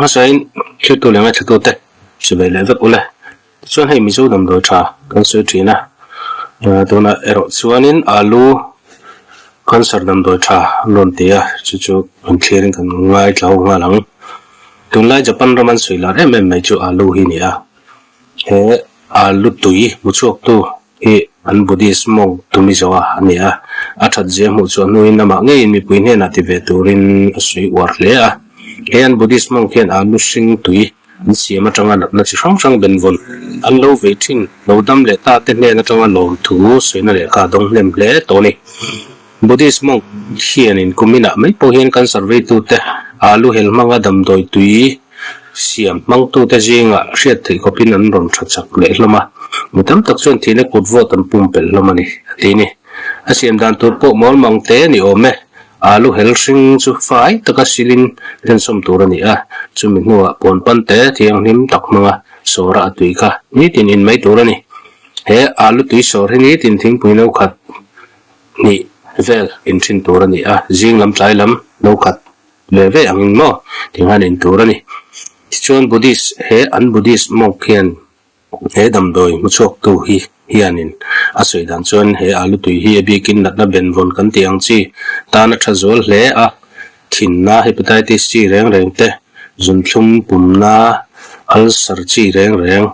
hmasain thiltu leh ngaithlatute chibai leh vek ule. Tichuan hei Mizo damdawi tha kan sawi thin a, tunah erawh chuanin alu cancer damdawi tha an rawn ti a, chu chu kan thlirin kan ngaithla ho nghal ang. Tunlai Japan ram an sawi lar em em mai chu alu hi a ni a, he alu tui hmu chhuaktu hi an Buddhist monk Tumizoa a ni a, a that zia hmuh chhuah hnuin amah ngeiin mipui hnenah ti ve turin a sawi uar hle a. He an Buddhist monk hian alu hring tui an siam atanga natna chi hrang hrang benvawn an lo vei thin, lo dam leh ta te hnen atanga lawmthu sawina lehkha a dawng hnem hle tawh a ni. Buddhist monk hianin kuminah mai pawh hian cancer veitute alu hel hmanga damdawi tui siam hmangtute zingah hriat theih khawpin an rawn tha chak leh hlawm a, mi tam tak chuan thihna kut vawt an pumpelh hlawm a ni, a ti ni. A siam dan tur pawh mawl mang te a ni awm e. Alu hel hring chu fai taka silin hlensawm tur a ni a, chumi hnuah puanpan te thianghlim tak hmanga sawra a tui kha nitin in mai tur a ni. He alu tui sawr hi nitin thingpui no khat hnih vel inthin tur a ni a, zing lam tlai lam no khat ve ve angin maw tinghan in tur a ni. Tichuan Buddhist he an Buddhist monk hian he damdawi hmuchhuaktu hi hianin a sawi dan chuan he alu tui hi a bikin natna benvawn kan tih ang chi tan a tha zual hle a, thinna hepatitis chi reng reng te, zunthlum pumna ulcer chi reng reng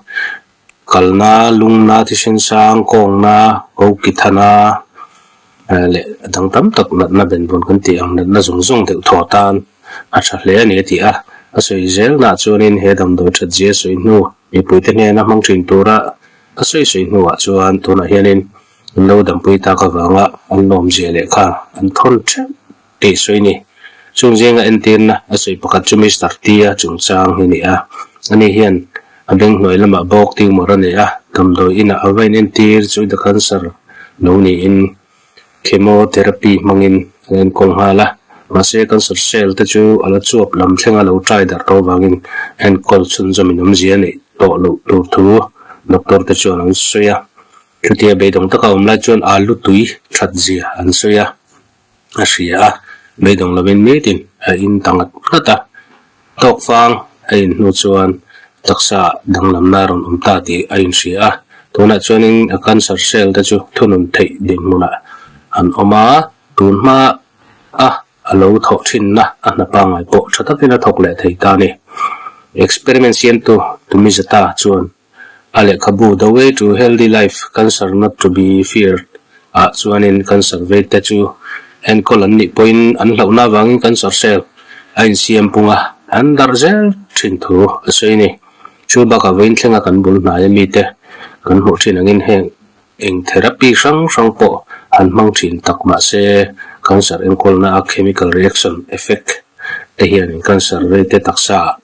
Kalna, lungna, thisen sang, kawngna, koki thana leh a dang tam tak natna benvawn kan tih ang natna zawng zawng deuh thaw atan a tha hle a ni a ti a. A sawi zelnaah chuanin he damdawi that zia sawi hnu mipuite hnena hmang thin tura a sawi sawi hnuah chuan tunah hianin an lo dampui tak avanga an lawmzia lehkha an thawn theuh tih sawi ni. Chung zinga entirna a sawi pakhat chu Mister Tia chungchang hi a ni a. Ani hian a beng hnuai lamah bawk tumor a nei a, damdawi inah a va inentir chu the cancer lo niin chemotherapy hmangin an enkawl nghal a. Mahse cancer cell te chu a la chuap lam thlenga lo trai darh tawh avangin enkawl chhunzawmin awmzia a neih tawh loh tur thu doctor te chuan an sawi a. Chutia beidawng taka awm lai chuan alu tui that zia an sawi a. A hria a, beidawng lovin nitin a in ta ngat ngat a. Tawk fang a in hnu chuan taksa danglamna a rawn awm ta tih a inhria a. Tunah chuanin a cancer cell te chu thunun theih dinhmunah an awm a, tun hma a a lo thawh thinna a hna pangngai pawh tha takin a thawk leh thei ta a ni. Experiment siamtu Tumizata chuan A lehkhabu The Way to Healthy Life, Cancer Not to Be Feared ah chuanin cancer veite chu enkawl an nih pawhin an hlauhna avangin cancer cell a insiam pung a, an darh zel thin thu a sawi a ni. Chu bakah vawiin thlenga kan bul hnaia mite kan hmuh thin angin heng eng therapy hrang hrang pawh han hmang thin tak mahse cancer enkawlna a chemical reaction effect te hianin cancer veite taksaah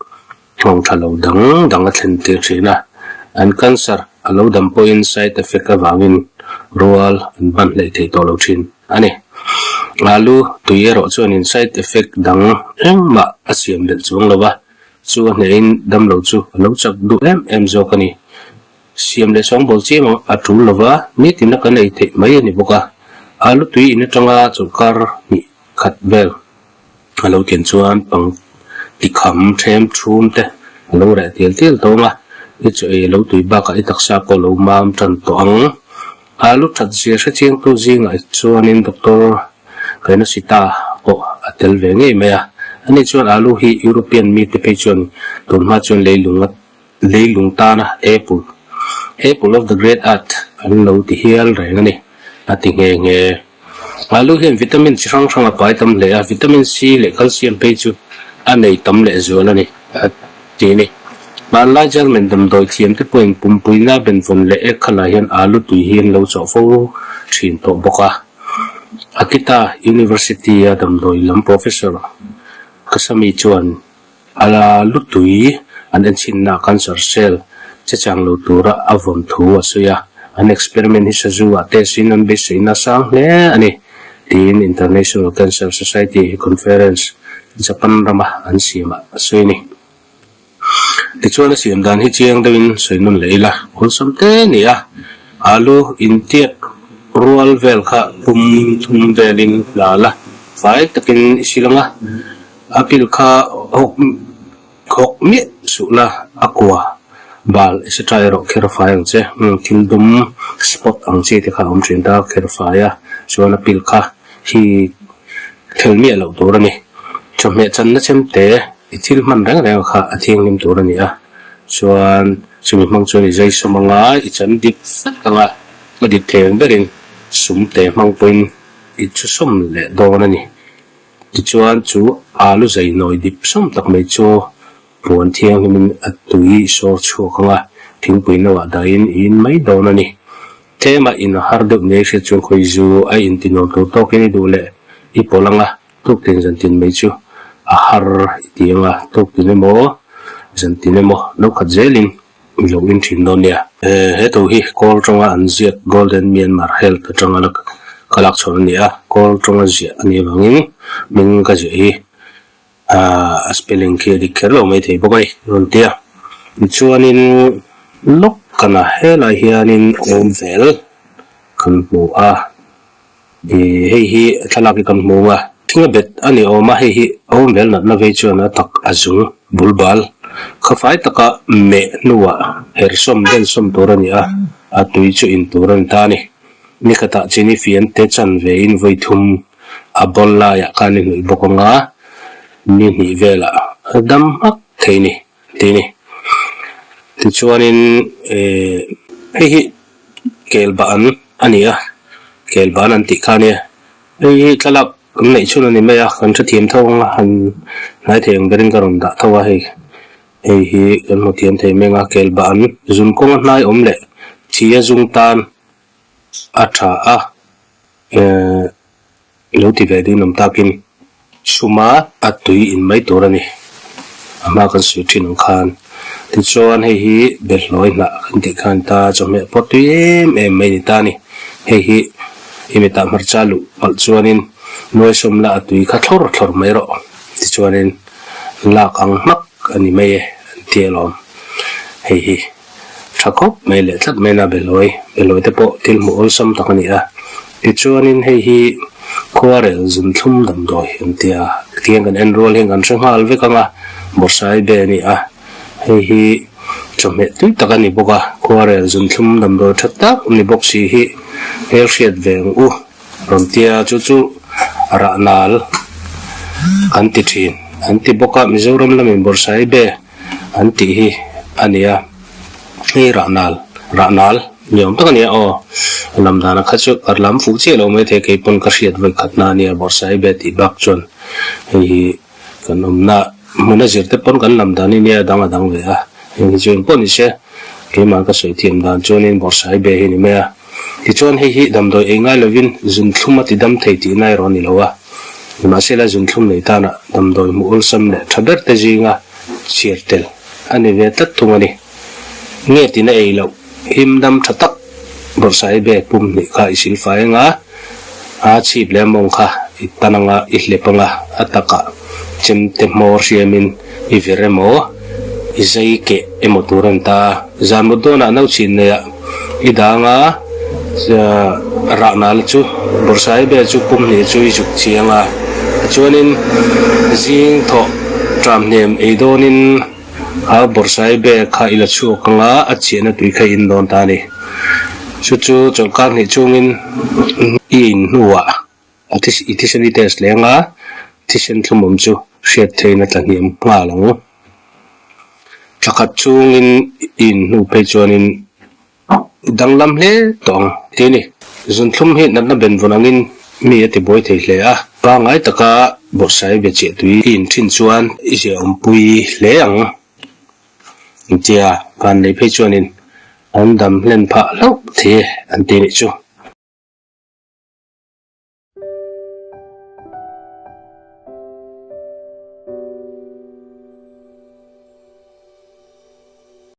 Nghawng tha lo dang dang a thlen tir thin a, an cancer a lo dam pawhin side effect avangin rual an ban hleih thei tawh lo thin a ni. Alu tui erawh chuanin side effect dang engmah a siam belh chuang lo a, chu a hnehin damlo chu a lo chak duh em em zawk a ni. Siam leh sawngbawl chiam ang a tul lo va, nitin a kan ei theih mai a ni bawk a. Alu tui in atanga chawlhkar hnih khat vel A lo ken chuan pang ti kham them thum te a lo reh tial tial tawng a, i chaw ei a lo tui bakah i taksa pawh a lo mam tan tawh ang. Alu that zia hre chiangtu zingah chuanin Doctor Kainosita pawh a tel ve ngei mai a, ani chuan alu hi European mite phei chuan tunhma chuan leilung a leilung tana apple, apple of the great earth an lo ti hial reng a ni, a ti nghe nghe. Alu hian vitamin chi hrang hrang a pai tam hle a, vitamin C leh calcium phei chu a nei tam leh zual a ni, a ti a ni. Hmanlai German damdawi thiam te pawhin pumpuina benvawn leh ek khalah hian alu tui hi an lo chawh fo thin tawh bawk a. Akita University-a damdawi lam professor Kasami chuan alu tui an enchhinna cancer cell che chang lo tura a vawn thu a sawi a, an experiment hi sazu ah test in an beiseina sang hle a ni, tiin International Cancer Society conference Japan rama an siamah a sawi a ni. Tichuan a siam dan hi chiang deuhin sawi nawn leh ila, awlsam te ni a, alu intiak rual vel kha pum thum velin la la, fai takin i sil ang a, a pil kha hawk. khawk miah suh la, a kua bal etc erawh kher fai ang che. Thil dum spot ang chi te kha a awm thin ta kher fai a, chuan a pil kha hi thel miah loh tur a ni. Chawhmeh channa chemte i thil hman reng reng kha a thianghlim tur a ni a, chuan chumi hmang chuan i zai sawm anga i chan dik vek anga a dik thei ang berin sum te hmang pawhin i chhusawm leh dawn a ni. Tichuan chu alu zai nawi dip sawm tak mai chu puan thianghlimin a tui sawr chhuak ang a, thingpui no ah dahin i in mai dawn a ni. Tlema in a har deuh nia i hriat chuan khawi zu a inti nuam tur tawkin i duh leh i pawlh ang a, tuktin zantin mai chu a har i ti ang a, tuktin emaw zantin emaw no khat zelin I lo in thin dawn nia. He thu hi Kawl tawnga an ziak Golden Myanmar Health atanga la ka lak chhuah a ni a, Kawl tawnga ziah a nih avangin hming ka ziah hi a spelling khi a dik kher lo mai thei bawk a ni rawn ti a. Tichuanin lawk kana helai hianin awm vel kan hmu a. Ih hei hi thlalak hi kan hmu a, thing a bet a ni awm a, hei hi awm vel natna vei chuan a tak a zung bul bal kha fai taka meh hnuah hersawm densawm tur a ni a, a tui chu in tur a ni ta a ni. Ni khatah chini fian te chan ve in vawi thum a bawl laiah khan i hnawih bawk ang a, ni hnih velah a dam hmak thei ni ti a ni. Tichuanin ih hei hi kel bah an a ni a, kel ban an tih kha a nia. Hei hi thlalak kan neih chhun a ni mai a, kan hrethiam tho ang a, han hnai thei ang berin ka rawn dah tho a hei. Hei hi kan hmu thiam thei meng a, kel bah an zun kawnga hnai awm leh thi a zung tan a tha a, eh. I lo ti ve ding awm takin suma a tui in mai tur a ni. A hma kan sawi thin ang khan. Tichuan hei hi belhlawi hnah kan tih khan ta chawhmeh pawh tui em em mai ni ta a ni. Hei hi i mitah hmarcha luh palh chuanin nuaisawm la a tui kha thlawr thlawr mai rawh. Tichuanin lak ang hmak a ni mai e an ti alawm. Hei hi. Tha khawp mai leh tlat mai na Behlawi, Behlawi te pawh thil hmuh awlsam tak a ni a. Tichuanin hei hi khuarel zunthlum damdawi an ti a, tiang kan en rual hian kan hre nghal vek ang a, Bawrhsai be a ni a. Hei hi chawhmeh tui tak a ni bawk a, khuarel zunthlum damdawi tha tak ni bawk si hi hmelhriat ve ang u rawn ti a, chu chu rahnal kan ti thin an ti bawk a, Mizoram lamin Bawrhsai be. An tih hi a ni a, hei rahnal, rahnal ni awm tak a nia aw, lam dana kha chu ka lam fuh chiah lo maithei kei pawn ka hriat vawi khat na a nia Bawrhsaibe tih bak chuan hei hi kan awmna hmuna zir te pawn kan lam dan hi nia a dang a dang ve a, heng hi chu engpawh ni se keimah ka sawi thiam dan chuanin Bawrhsaibe hi ni mai a, tichuan hei hi damdawi ei ngai lovin zunthlum a ti dam thei tihna erawh a ni lo a, nimahsela zunthlum nei tana damdawi hmuh awlsam leh tha ber te zinga Chhiar tel a ni ve tlat thung a ni. Nge tina ei loh him dam tha tak bawrhsai bag pum hnih kha i sil fai anga, a chhip leh a mawng kha i tan anga i hlep anga, a takah chemte hmawr hriamin i vir emaw i zai keh emaw tur a ni ta. Zan mut dawnah no chhin neiah i dang a, Rahnal chu Bawrhsai bel chu pum hnih chu i zuk chiang a, tichuanin zing thawh ṭam hnem ei dawnin kha Bawrhsai bel kha i la chhuak ang a, a chiahna tui kha i in dawn ta a ni. Chu chu chawlhkar hnih chungin i in hnuah a i thisen i test leh ang a, thisen thlumawm chu hriat theihin a tla hniam nghal ang. Thla khat chungin i in hnu phei chuanin Danglam hle tawh ang ti a ni. Zunthlum hi natna benvawn angin mi a tibuai thei hle a, pangngai taka bawrhsai ve chiah tui i inthin chuan i ziaawmpui hle ang tia van nei phei chuanin an dam hlen phah hlauh thei e an ti nih chu.